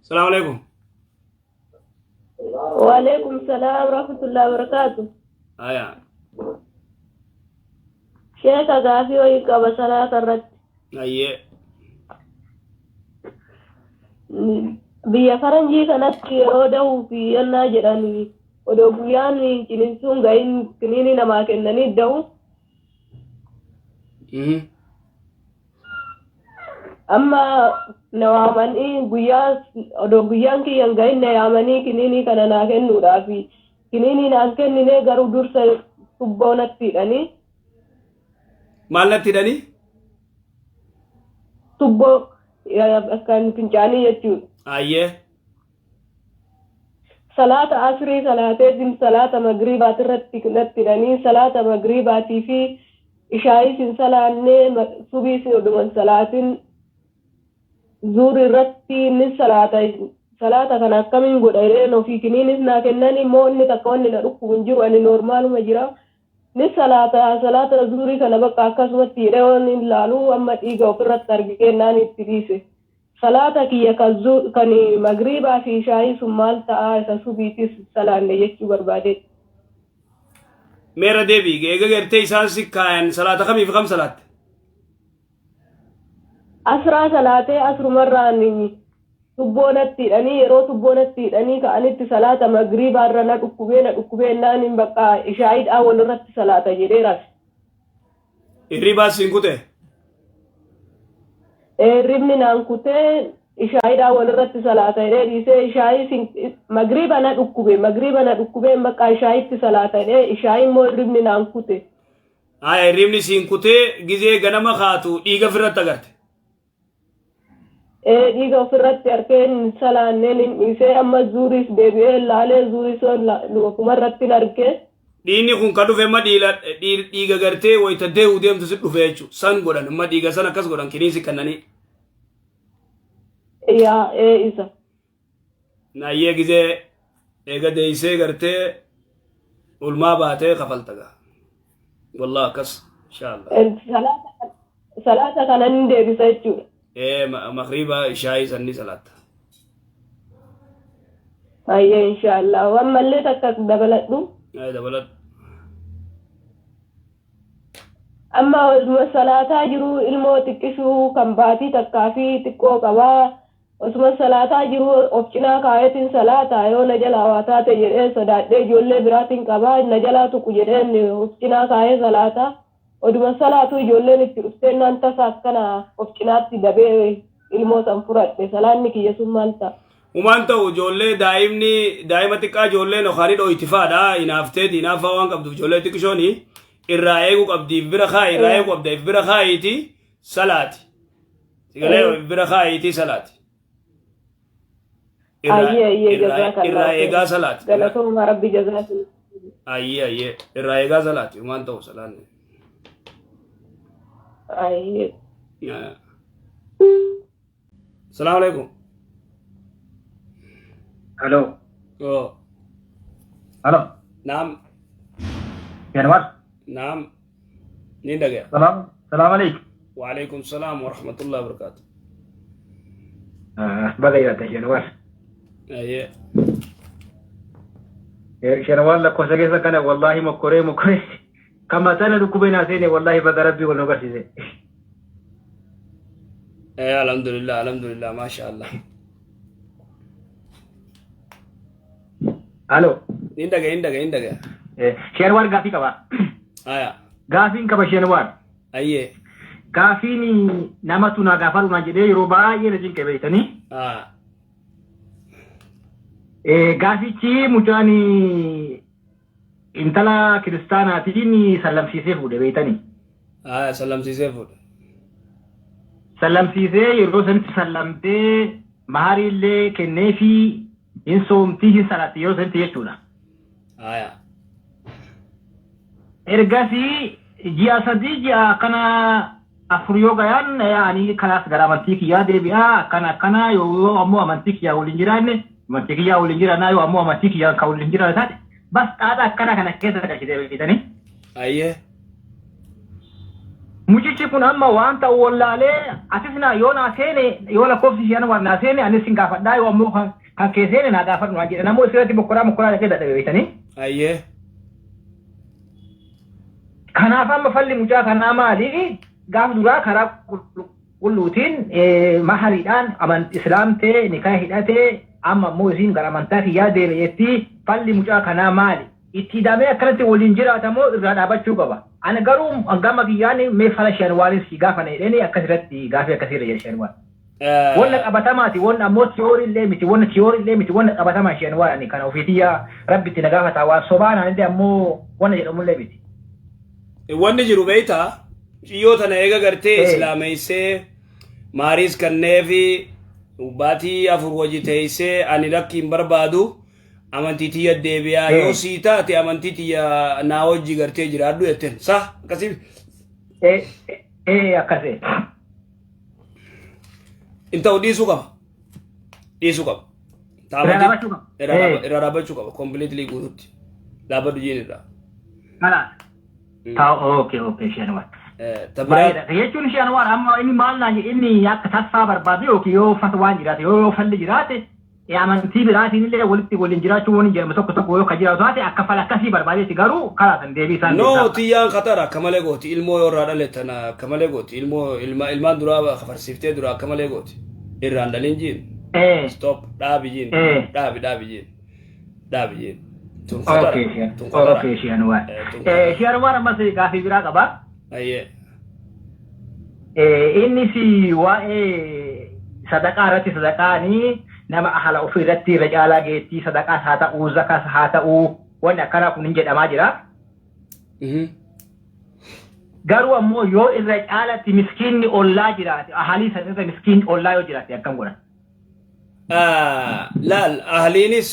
Salaamu alaikum. Waalaikum salaam rahmatullahi wabarakaatu. Aya. Sheeka gaafii wayii qaba salaata irratti. Ayyee. Biyya faranjii kanatti yeroo dahuu fi yennaa jedhan odoo guyyaan ciniinsuun gahin kiniinii namaa kennanii dahu. Amma na waamanii guyyaa odoo guyyaan kiyya hin gahin na yaamanii kiniinii kana naa kennuudhaaf kiniinii naan kennine garuu dursa tubboo natti hidhanii. Maal natti hidhanii? Tubboo kan fincaanii jechuudha. Ayyee. Salaata asrii salaateetiin salaata magriibaati irratti natti hidhanii salaata magriibaatii fi ishaayis hin salaannee subiis oduma hin salaatin zuuri irratti ni salaata salaata kana akkamiin godha jedheen ofii kiniinis naa kennan immoo inni takka wanni na dhukkubu hin jiru ani noormaaluma jira ni salaata salaata zuurii kana bakka akkasumatti jedhee waan hin laalu amma dhiiga ofirratti argee naan itti dhiise. Salaata kiyya kan zu kan magriibaa fi ishaa'ii sun maal ta'a isa subiitis salaanne jechuu barbaadee. Mee irra deebi'i. Eega gartee isaan si kaayan salaata kamii fi kam salaatte? Asraa salaatee asrumarraan tubboo natti hidhanii yeroo tubboo natti hidhanii ka'anitti salaata magriibaa irra na dhukkubee na dhukkubee innaan hin bakka ishaa'iidhaa walirratti salaata jedhee rafe. Hirribaa siin kute? Hirribni naan kutee ishaa'iidhaa walirratti salaata jedhee dhiisee ishaa'ii sin magriiba na dhukkube magriiba na dhukkubee bakka ishaa'iitti salaata jedhee ishaa'ii immoo hirribni naan kute. Haya hirribni siin kutee gizee ganama kaatu dhiiga ofirratti agarte. Ee dhiiga ofirratti arkeen salaanneen hin dhiisee amma zuuriis deebi'ee laalee zuuriis ofuma irratti hin argee. Dhiigni kun kan dhufe amma dhiiga gartee wayita dee'u deemtu si dhufe jechuudha. San godhan amma dhiiga san akkas godhan kiniinsi kennanii. Yaa ee isa. Naayyee gizee eega deeysee gartee ulmaa baatee kafalta gaa. Wallah akkas inshaallah. Salaata salaata kana ni deebisa jechuudha. Ee magriba ishaayii san ni salaatta. Hayyee inshaallah waan mallee takka dabaladhu. Ee dabaladhu. Amma osuma salaataa jiru ilmoo xiqqishuu kan baatii takkaa fi xiqqoo qabaa. Osuma salaataa jiruu of cinaa kaayeetiin salaata yoo na jalaa waa taate jedhee sodaadhee ijoollee biraatiin qabaa na jalaa tuqu jedheen of cinaa kaayee salaata. Oduma salaatuu ijoolleen itti dhufteennaan tasa akkana of cinaatti dabee ilmoo san furadhe salaanni kiyya sun maal ta'a? Humaan ta'u ijoollee daa'imni daa'ima xiqqaa ijoolleen yookaan dhoyti faadha hinaafteeti hinaaffaa waan qabduuf ijoollee xiqqishooni irraa eeguu qabdi if bira kaa'i irraa eeguu qabda if bira kaa'iiti salaati. Sigalee bira kaa'iitii salaati. Irraa Ayyee ayyee irraa jazaakallahu irraa khairan. eegaa salaati. Irraa Galatooma rabbi jazaakallahu. ayyee ayyee irraa eegaa salaati. Humaan ta'u salaanni. Ayyee. Salaamu alaikum. Halo. Oh, Halo. naam Yanwar. naam ni dhagaya. Salam. Salam alaikum. Waalaikum salaam wa rahmatullahi wa barakatuh. Ah, baga jiraate Yanwar. Ayyee. Yanwar lakkoofsa keessa kana wallahi mokkoree mokkoree. Kan mataa na dhukkubee naa seene wallahi baga rabbii wal nu agarsiise. Eh, alhamdulillah alhamdulillah masha Allah. Halo. Ni dhagaya ni dhagaya ni dhagaya. Sheenwaar gaafii qaba. Aya. Gaafiin qaba Sheenwaar. Ayyee. Gaafiin namatu naa gaafadhu naan jedhee yeroo baay'ee na cinqe beektanii. Ah. Gaafichi mucaan Intala kiristaanaatiin sallamsiisee fuudhe beeytanii. Aya sallamsiisee fuudhe. Sallamsiisee yeroo sanitti sallamtee maharii illee kenneefii hin soomtii hin salaatti yeroo sanitti jechuudha. Aya. Ergasii ji'a 3 ji'a akkana 4 yoo gayan ani kalaas gara amantii kiyyaa deebi'a akkana akkana yoo ammoo amantii kiyyaa waliin jiraanne amantii kiyyaa waliin jiraannaa yoo ammoo amantii kiyyaa kan waliin jiraanne taate bas xaaxa akkana kana keessa galchitee beektanii. Ayyee. Mucichi kun amma waan ta'u wallaalee atis naa yoo naa seene, yoo lakkoofsi ishee waan naa seene, anis sin gaafadhaa, yoo ammoo kan kee seene naa gaafadhu naan jedhe. Namoo isirratti mokkoraa mokkoraa dhaqee dadhabe beektanii. Ayyee. Kanaaf amma falli mucaa kanaa maali? Gaaf duraa karaa qulqulluutiin mahariidhaan islaamtee nikaa hidhatee, amma ammoo isiin gara amantaa kiyyaa deeme jetti. Falli mucaa kanaa maali? Itti hidhamee akkanatti waliin jiraatamoo irraa dhaabachuu qaba? Ani garuu gama kiyyaan mee fala shan waan si gaafana jedhanii akkasirratti gaafii akkasiirra jedhe shan waan. Wanna qabatamaati, wanna ammoo tiyoorii illee miti, wanna tiyoorii illee miti, wanna qabatamaa shan waan ani kana ofiitiyyaa rabbitti na gaafata, waan sobaan illee ammoo wanna jedhamullee miti. Wanni jiru beektaa, ciyyoo tana eega gartee islaameessee maariis kanneefi baatii 4 hojii teessee, ani lakki hin barbaadu, amantii tiyya deebi'aa, yoo sii taate amantii tiyya naa hojii gartee jiraadhu jetteen sa akkasii? Ee, akkasii. In ta'u, dhiisuu qaba, dhiisuu qaba. Irraa dhaabachuu qaba. Irraa dhaabbachuu qaba, completely guututti dhaabbadhu jiin irraa. Kalaas. Ta'u, okay, shan waan. Baay'eedha. Jechuun ishee waan amma inni maal naan jedhe, inni akka tasfaa barbaadu yookiin yoo uffata waan jiraate, yoo falli jiraate, amantii biraatiin illee walitti waliin jiraachuu waan jedhamu tokko tokko yoo ka jiraatu taate, akka fala akkasii barbaadeeti, garuu karaa san deebii isaan No, tiyyaan katara akka malee gooti. Ilmoo yoo irraa dhale tana akka malee gooti. Ilmoo ilmaan duraa kafarsiiftee dura akka malee gooti. Irraan dhalin jiin. Stop, dhaabi jiin. Dhaabi, dhaabi jiin. Dhaabi jiin. Tun katara. Tun katara. Okay, isheen waan. Isheen waan ammas gaafii biraa qaba. Ayyee. Innis waa'ee sadaqaa irratti, sadaqaanii nama ahala ofii irratti irra caalaa geettii, sadaqaas haa ta'uu, zakaas haa ta'uu, wanni akkanaa kun hin jedhamaa jira. Garuu ammoo yoo irra caalatti miskiinni ollaa jiraate, ahalii san irra miskiinni ollaa yoo jiraate, akkam godhan? Laal, ahliinis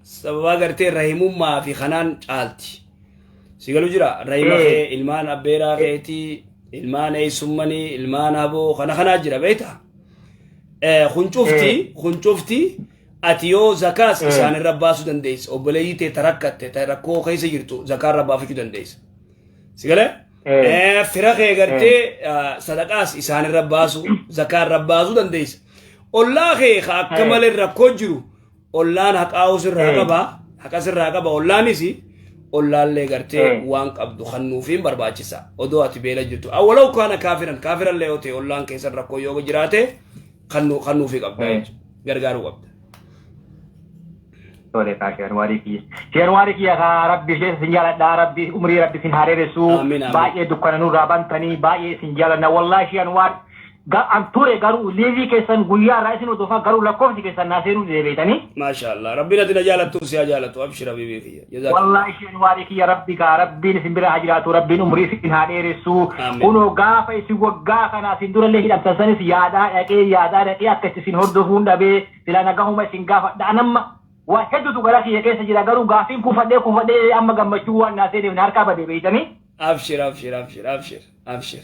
sababaa gartee rahimummaa fi kanaan caalti. Si galu jira, rahima kee, ilmaan abbeeraa keetii, ilmaan eessummanii, ilmaan haboo kana kanaa jira beektaa? Kun cufti ati yoo zakaas isaan irra baasuu dandeessa. Obboleeyyii tee tarakkatte, ta rakkoo keessa jirtu zakaa irra baafachuu dandeessa. Si galee? Fira kee gartee sadaqaas isaan irra baasuu, zakaa irra baasuu dandeessa. Ollaa kee ka akka malee rakkoo jiru, ollaan haqaa'uu sirraa qaba, haqa sirraa qaba ollaanis, ollaallee gartee waan qabdu kannuufiin barbaachisa. Odoo ati beela jirtu. Awwalaw kaana kaafiran, kaafirallee yoo ta'e, ollaan keessan rakkoo yoo jiraate kannuufii qabda jechuudha. Gargaaruu qabda. Tole kaa, Sheenwaarii kiyya. Sheenwaarii kiyya kaa, rabbi ishee isin jaaladha, rabbi umrii rabbi isin haa dheeressu. Amiin, amiin. Baay'ee dukkana nurraa bantanii, baay'ee isin jaalanna. Wallaahi Sheenwaar an ture garuu live keessan guyyaa irraa isin hordofaa, garuu lakkoofsi keessan naa seenuu deebiitanii. Maasha Allah. Rabbiin ati na jaalattuuf si haa jaalatu. Abshir habiibii kiyya. Jazakallah. Wallaahi Sheenwaarii kiyya, rabbi kaa rabbiin isin bira haa jiraatu, rabbiin umrii isin haa dheeressu. Amiin. Kunoo gaafa isin waggaa kana isin durallee hidhamtan sanis yaadaa dhaqee akka itti isin hordofuun dhabee, sila nagahuma isin gaafadha. Anamma waa hedduutu gara kiyya keessa jira, garuu gaafiin kuufadhee kuufadhee amma gammachuu waan naa seeneef na harkaa badee beeytanii. Abshir, abshir, abshir, abshir, abshir.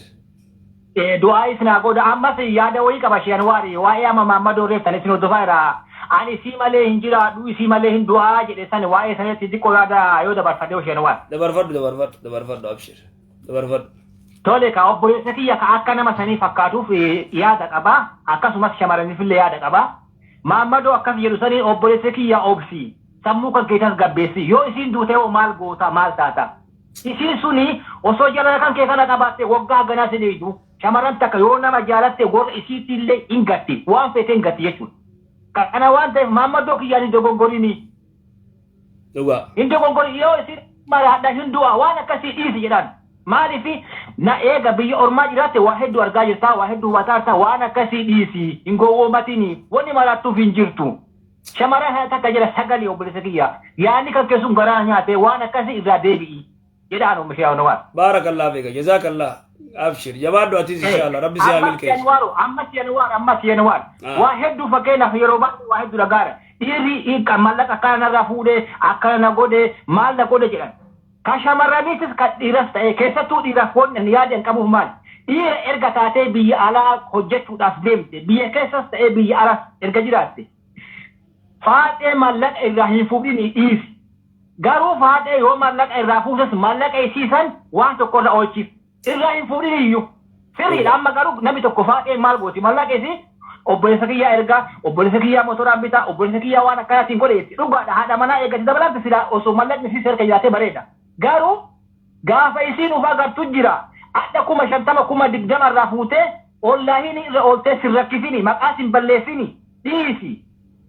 Du'aa isinaa godha. Ammas yaada wayii qaba Sheenwaari, waa'ee amma Maammadoo reeftan isin hordofaa jira. Ani isii malee hin jiraadhu, isii malee hin du'aa jedhe san, waa'ee sanitti xiqqoo yaada yoo dabarfadhe Sheenwaar. Dabarfadhu, dabarfadhu, dabarfadhu, abshir. Dabarfadhu. Tole ka, obboleessa kiyya ka akka nama sanii fakkaatuuf yaada qaba, akkasumas shamarraniif illee yaada qaba. Maammadoo akkas jedhu sanii, obboleessa kiyya obsi, sammuu kan keessas gabbeessi. Yoo isiin duute hoo maal goota, maal taata? Isiin suni osoo jaalala kan kee kana qabaatte waggaa ganaa sin eeydu. Shamarran takka yoo nama jaalatte warra isiitti illee hin gatti, waan feete hin gatti jechuudha. Kana waan ta'eef Maammadoo kiyyaan hin dogoggorini. Dhugaa. Hin dogoggorin, yoo isin maraadha hin du'a, waan akkasii dhiisi jedhaan. Maaliif na eega biyya ormaa jiraatte waa hedduu argaa jirtaa, waa hedduu hubataa jirtaa, waan akkasii dhiisi, hin gowwoomatini, wanni maraattuuf hin jirtu. Shamarran takka jala sagalii, obboleessa kiyya, yaadni kan keessun garaa nyaate, waan akkasii irraa deebi'i jedhaan oomishee waan. Baarakallah fiika. Jazakallah. Abshir. Jabaadhu atis inshallah. Rabbi si haa milkeessu. Yanwaaru ammas yanwaar ammas yanwaar waa hedduu, fakkeenyaaf yeroo baay'ee waa hedduu dhagaara, dhiirri mallaqa akkana narraa fuudhee, akkana na godhe, maal na godhe jedhan. Ka shamarraniitis kan dhiiras ta'e, keessattuu dhiiraaf wanni yaada hin qabuuf maali? Dhiira erga taatee biyya alaa hojjechuudhaaf deemte, biyya keessas ta'ee biyya alaas erga jiraatte, faaxee mallaqa irraa hin fuudhin, dhiisi. Garuu faaxee yoo mallaqa irraa fuutes, mallaqa isiisan waan tokko irra oolchiif. Irraa hin fuudhin iyyuu. Sirriidha amma garuu namni tokko faadhee maal gooti mallaqa isii obboleessa kiyyaa ergaa obboleessa kiyyaa motoraan bitaa obboleessa kiyyaa waan akkanaatiin godhe jetti dhugaadha haadha manaa eeggatti dabalamte silaa osoo mallaqni isii seerka jiraatee bareeda. Garuu gaafa isiin uf agartu jira adha 50,000 20,000 irraa fuutee ollaahiin irra ooltee sin rakkisini maqaa sin balleessini dhiisi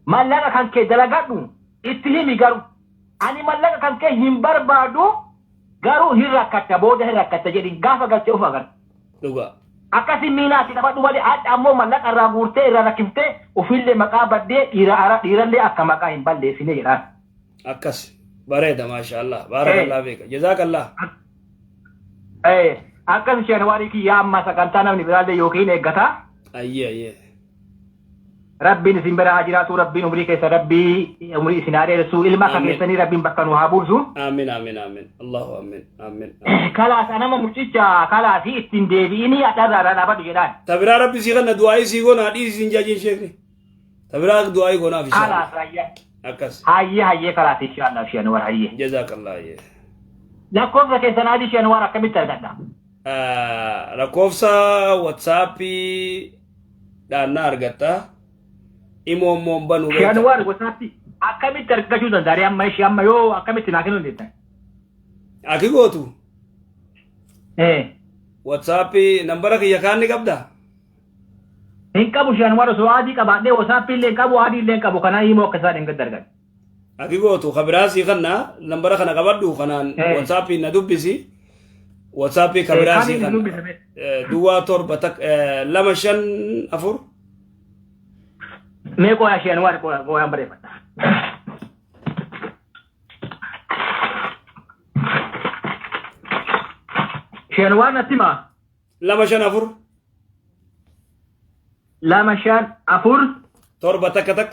mallaqa kan kee dalagadhu itti himi garu ani mallaqa kan kee hin barbaadu garuu hin rakkatta booda hin rakkatta jedhin gaafa galtee uf agarta. Dhugaa. Akkasi miinaa itti taphadhu malee adha ammoo mallaqa irraa guurtee irraa rakkiftee ufillee maqaa baddee dhiira ara dhiirallee akka maqaa hin balleessine jedhaan. Akkas bareeda maashaallah baarakallah beeka jazaakallah. Akkas isheen waan kiyyaa amma sagantaa namni biraallee yookiin eeggata. Ayyee ayyee. Rabbiin isin bira haa jiraatu rabbiin umrii keessa rabbii umrii isin haa dheeressu ilma akka Amiin. keessanii rabbiin bakka nu haa buusu. Aamin aamin aamin Allahu aamin aamin. aamin. Kalaas anama mucicha kalaasi ittiin deebi'inii adharraa irraa dhaabadhu jedhaan. Ta biraa rabbi sii kanna du'aa'ii sii goona dhiisi siin jaajiin sheekni. Ta biraa du'aa'ii goonaaf inshallah. Kalaas hayyee. Akkas. Hayyee hayyee kalaas inshallah isheen war hayyee. Jazakallah hayyee. Lakkoofsa keessan adii isheen war akkamitti argadha? Ah, Lakkoofsa WhatsAppii dhaan na argatta. Imo immoo hin banuu Isheen beekta. war WhatsApp akkamitti argachuu danda'a amma ishee amma yoo akkamitti naa kennuu dandeettan? Aki gootu Eh. WhatsAppii nambara kiyya kaan ni qabdaa? Hin qabu isheen war osoo adii qabaadhee WhatsApp illee hin qabu adii illee hin qabu kanaa himoo akka isaan hin gaddargan. Aki gootu ka biraa sii kanna nambara kana qabadhu kanaan WhatsAppii na dubbisi. WhatsAppii ka biraa sii Kamiin kanna. dubbisame? Duwwaa 7 tak 2 5 4 Mee qoyaa isheen war qoyaan bareeffadha. Isheen waan natti himaa? 2 5 4 2 5 4 7 1 1 7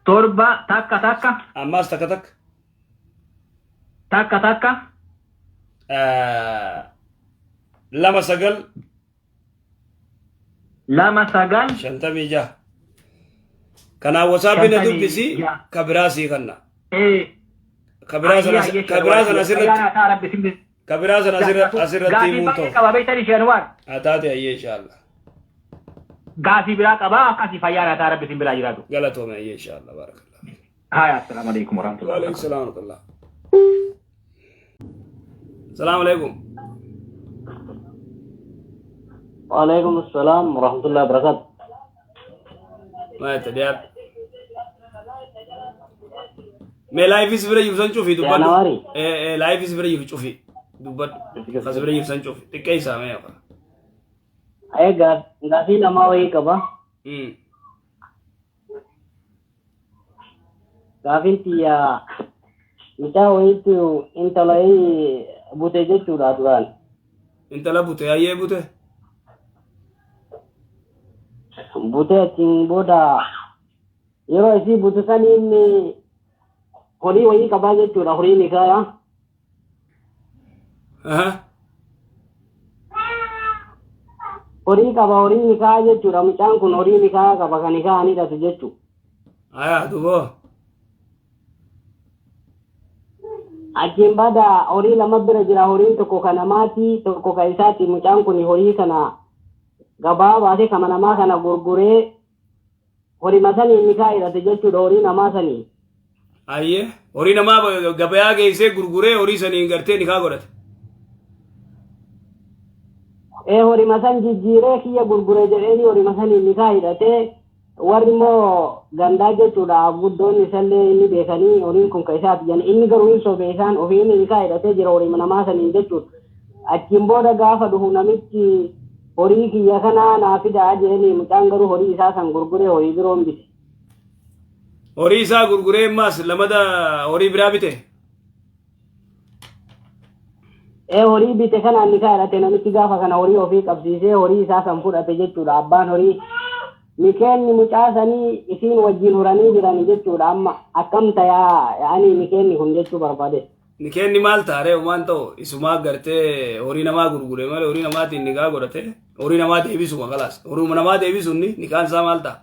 1 1 ammaas 1 1 1 1 2 9 2 9 56. Kanaaf WhatsAppii na dubbisi 56. ka biraa sii kanna. Ka biraa sana ka biraa sana asirratti ka biraa sana asirratti Gaafii himuun baay'ee ta'u. qaba beektan isheen waan. Haa taate ayyee inshaallah. Gaafii biraa qaba akkasii fayyaa naa ta'a rabbi isin biraa jiraatu. Galatoome ayyee inshaallah baarakallah. Haya assalaamu alaikum warahmatullahi Waalaikum salaam warahmatullah. Salaamu alaikum. Waalaikum assalam warahmatullahi wabarakatuh. Maal itti dhiyaatu? Mee laayifii si bira jiru san cufi dubbadhu. January. Laayifii si bira jiru cufi dubbadhu. Kas bira jiru san cufi. Xiqqeessaa mee yookaan. Gaafii lamaa wayii qaba. Gaafiin tiyya mucaa wayiitu intala wayii bute jechuudha duraan. Intala bute hayyee bute. Bute achiin booda yeroo isii bute sanii inni horii wayii qabaa jechuudha horii nikaaya. Horii qaba horii nikaa jechuudha mucaan kun horii nikaa qaba kan nikaa ni hidhatu jechuudha. Haya duboo. Achiin bada horii lama bira jira horiin tokko kan namaati tokko kan isaati mucaan kun horii kana gabaa baasee kama namaa kana gurguree horima sanii nikaa hidhate jechuudha horii namaa sanii. Ayyee horii namaa gabayaa geessee gurguree horii saniin gartee nikaa godhate. Ee horima san jijjiiree kiyya gurgure jedheeni horima saniin nikaa hidhatee warri immoo gandaa jechuudha guddoonni isallee inni beekanii horiin kun ka isaati jedhan inni garuu hin sobe isaan ofii inni nikaa hidhatee jira horima namaa saniin jechuudha. Achiin booda gaafa dhufu namichi horii kiyya kanaa naa fidaa jedhanii mucaan garuu horii isaa san gurguree horii biroon bite. Horii isaa gurguree ammaas lamada horii biraa bite. Ee horii bite kanaan nikaa hidhate namichi gaafa kana horii ofii qabsiisee horii isaa san fudhate jechuudha abbaan horii. Nikeenni mucaa sanii isiin wajjin horanii jiran jechuudha amma akkam tayaa yaani nikeenni kun jechuu barbaade. Nikeenni maal ta'a ree waan ta'u isumaa gartee horii namaa gurgure malee horii namaatiin nikaa godhate horii namaa deebisuma kalaas horii namaa deebisuun nikaan isaa maal ta'a?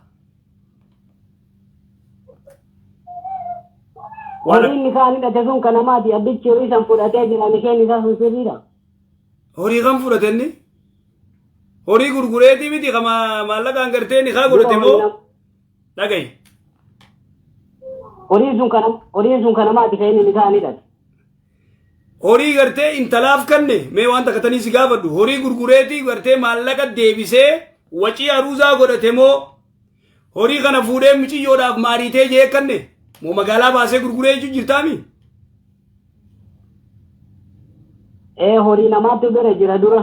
Horiin nikaa hidhate sun kan namaati abbichi horii san fudhatee jira nikeenni isaa sun sirriidha. Horii kan fudhate inni? Horii gurgureetii miti kama maallaqaan gartee ni kaa godhate moo? Dhagayi. Horiin sun kan namaati kan inni nikaa hidhate. Horii gartee intalaaf kanne mee waan takka tanii si gaafadhu horii gurgureetii gartee maallaqa deebisee wacii aruuzaa godhate moo horii kana fuudhee miciyyoodhaaf maariitee jee kanne moo magaalaa baasee gurguree jechuun jirtaami? Ee, horii namaatu bira jira dura.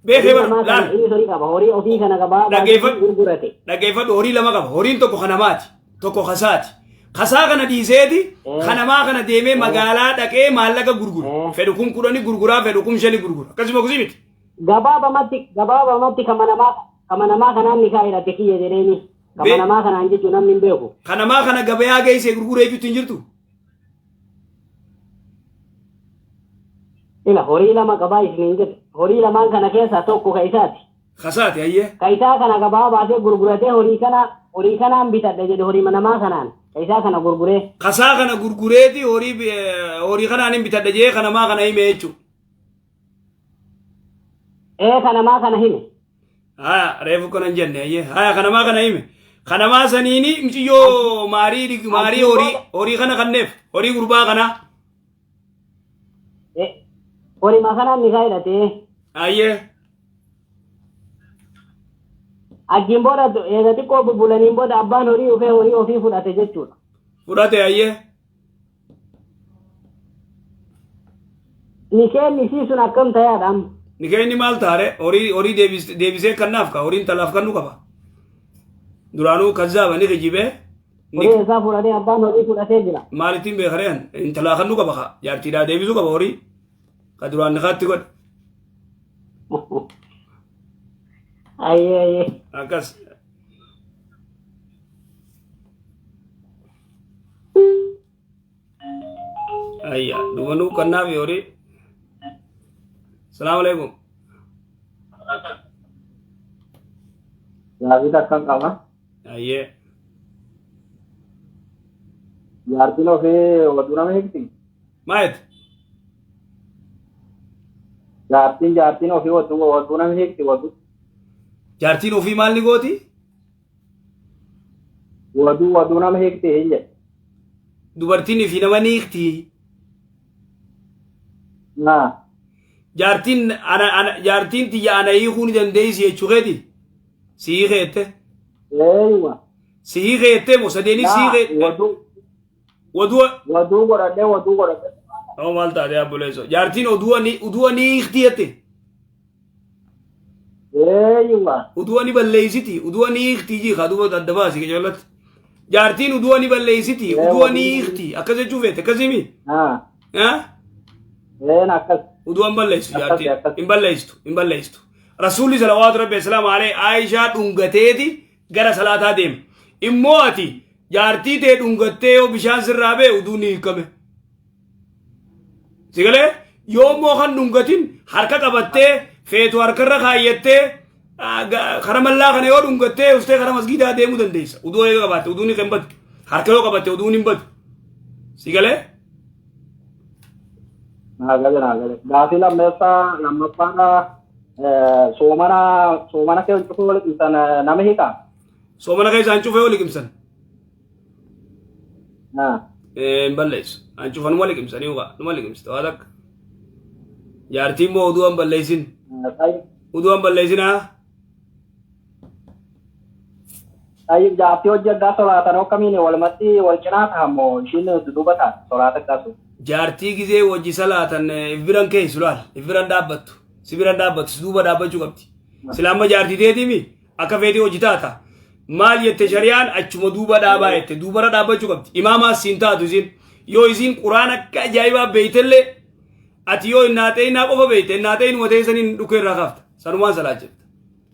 Beekee Horii bara namaa kana laal inni horii qaba. Horii ofii kana gabaa baasee Dhaggeeffadhu. gurgurate. Dhaggeeffadhu, horii lama qaba. Horiin tokko kan namaati, tokko kasaati. Kasaa kana dhiiseeti kan namaa kana deemee magaalaa dhaqee maallaqa gurgura. Fedhu 10,000 gurguraa, fedhu 5,000 gurgura. Akkasuma kusii miti. Gabaabamatti kama namaa kanaan nikaa hidhate kiyya jedheeni. Kama namaa kanaan jechuun namni hin beeku. Kan namaa kana gabayaa geessee gurguree jechuutti hin jirtu. Ila horii lama qabaa isiniin jedhe. Horii lamaan kana keessaa tokko ka isaati. Kasaati, hayyee. Ka isaa kana gabaa baasee gurguratee horii kanaan bitadha jedhe, horii namaa kanaan. Ka isaa kana gurguree. Kasaa kana gurgureeti horii kanaan hin bitadha jee kan namaa kana hime jechuudha. Ee, ka namaa kana hime. Haya, reefu kana hin jenne, hayyee. Haya, kan namaa kana hime. Kan namaa saniini miciyyoo maarii horii kana kanneef horii gurbaa kanaa. Horii kanaan nikaa hidhatee. Hayyee. Achiin booda eega xiqqoo bubbulaniin booda abbaan horii dhufee horii ofii fudhate jechuudha. Fudhate, hayyee. Nikeen isii sun akkam ta'aadha amma? Nikeenni maal taare? Horii deebisee kannaaf ka horiin talaaf kannuu qaba. Duraanuu kazzaaba, ni kijibee. Horii isaa fudhatee, abbaan horii fudhatee jira. Maalittiin beekareen intalaa kannuu qaba, ka jaartiidhaa deebisuu qaba horii. Ka duraan nikaatti godhe. Ayyee, ayyee. Akkas. Ayya, dubanuu kannaaf horii. Salaamu alaikum. Gaafii takkan qaba. Ayyee. Jaartiin ofii oduu nama hiikti? Maayet? Jaartiin ofii oduu nama hiikti, oduu. Jaartiin ofii maal ni gooti? Oduu nama hiikti hin jedhe. Dubartiin fi nama ni hiikti. Naa. Jaartiin ana jaartiin tiyya ana hiikuu ni dandeessi jechuu keeti? Si hiikeette? Eeywa. Si hiikeette moo sadeenii si Naa hiikee? oduu Oduu oduu godhadhee, oduu godhadhee. Oh, maal taate abboleesso? Jaartiin oduu ni hiikti jette? Eeywa. Uduu ni balleessiti, uduu ni hiikti jii kaa duuba adda baasi qajeelatti. Jaartiin uduu ni balleessiti, uduu ni hiikti akkas jechuu feete, akkasimi? Naa. Ah? Een, akkas. Uduu hin balleessitu Akkas, jaartiin. akkas. Hin balleessitu, hin balleessitu. Rasuulli salawaatu rabbi salaamu alayhi Aayishaa dhungateeti gara salaataa deema. Immoo ati jaartii tee dhungattee yoo bishaan sirraa ba'e uduu ni hiikame. Sigalee yoo immoo kan dhungatin harka qabattee feetu harkarra kaayyattee kara mallaa kana yoo dhungattee uftee kara masgiidaa deemuu dandeessa. Uduu eega qabaatte uduun hin badu. Harka yoo qabatte uduun hin badu. Sigalee? Naa gale, naa gale. Gaafii lammeessaa lammaffaadha. Soomana kee cufuu wal qimsan nama hiikaa? Soomana keessaan cufee wal liqimsan. Naa. Hin balleessu. An cufa numa liqimsanii uga numa liqimsita waa takka. Jaartiin immoo uduu hin balleessin. Uduu hin balleessinaa. Tayyib, jaartii hojii addaa solaatan akkamiin walumatti wal cinaa ta'a moo ishiin duduuba ta'a solaata akkasu? Jaartii gizee wajji salaatan if biran keessu laal, if biran dhaabbattu, si biran dhaabbattu, si duuba dhaabbachuu qabdi. Sila amma jaartii teetiimi akka feetii hojii taata. Maal jette shari'aan? Achuma duuba dhaabaa jette, duubarra dhaabbachuu qabdi. Imaamaas siin taatu isiin. Yoo isiin quraan akka ajaa'ibaa beeytellee ati yoo innaaxee qofa beeyte, innaaxee inuma teessaniin dhukkee irraa kaafta. Sanumaan salaachifta.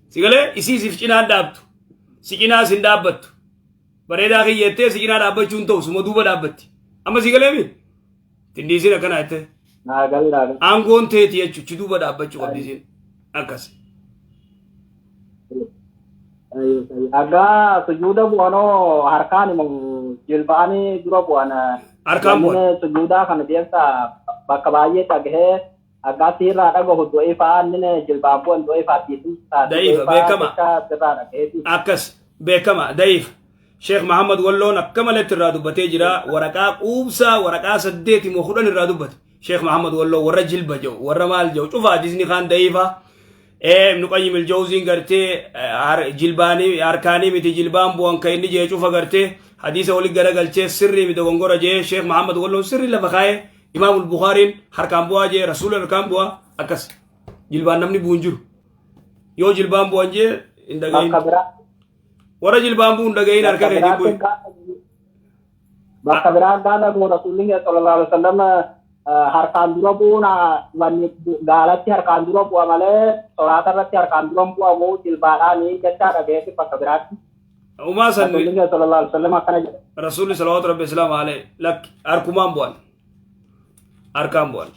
Si galee isii siif cinaan dhaabtu. Si cinaas hin dhaabbattu. Bareedaa kiyyettee si cinaa dhaabbachuu hin ta'u, suma duuba dhaabbatti. Amma si galeemi? Tindiisiin akkana jettee. Naa gale, naa gale. Aangoon teeti jechuun si duuba dhaabbachuu qabdi isiin. Akkas. Aggaa sujuuda bu'anoo harkaan immoo jilba'anii dura bu'an? Harkaan bu'an. Namni sujuudaa kana deemsa bakka baay'ee dhagahee Akkaatti irraa dhagahu du'ifaa inni jilbaan bu'an du'ifaa tiisin taate Da'iifa, du'ifaa beekama. jecha sirraa dhagaheeti. Akkas beekama da'iif. Sheekh Mahammad Walloon akka maletti irraa dubbatee jira. Waraqaa quubsaa waraqaa 8 moo 10 irraa dubbate. Sheekh Mahammad Walloo warra jilba jedhu, warra maal jedhu, cufa hadiisni kaan da'iifa. Ibnu Qayyim al-Jawziin gartee jilbaanii harkaanii miti jilbaan bu'an kan inni jee cufa gartee hadiisa wali garagalchee sirrii miti dogongora jee. Sheekh Mahammad Walloon sirrii lafa kaa'ee, Imaamul Bukhaariin harkaan bu'aa jee, Rasuulli harkaan bu'aa. Akkas jilbaan namni bu'u hin jiru. Yoo jilbaan bu'an jee hin dhagahin. Bakka biraa Warra jilbaan bu'u hin dhagahin, harka bakka keetiin bu'i. biraatti bakka biraa gaala goo Rasuulli sallallahu alaihi wasallam harkaan dura bu'uun wanni gaalatti harkaan dura bu'a malee solaata irratti harkaan dura bu'amu jilbaadhaanii jechaa dhagaheeti bakka biraatti. Umaa san Rasuulli sallallahu alaihi wasallam akkana jedha. Rasuulli salawaatu rabbi islaam alayhi lakki, harkumaan bu'an. Harkaan bu'an.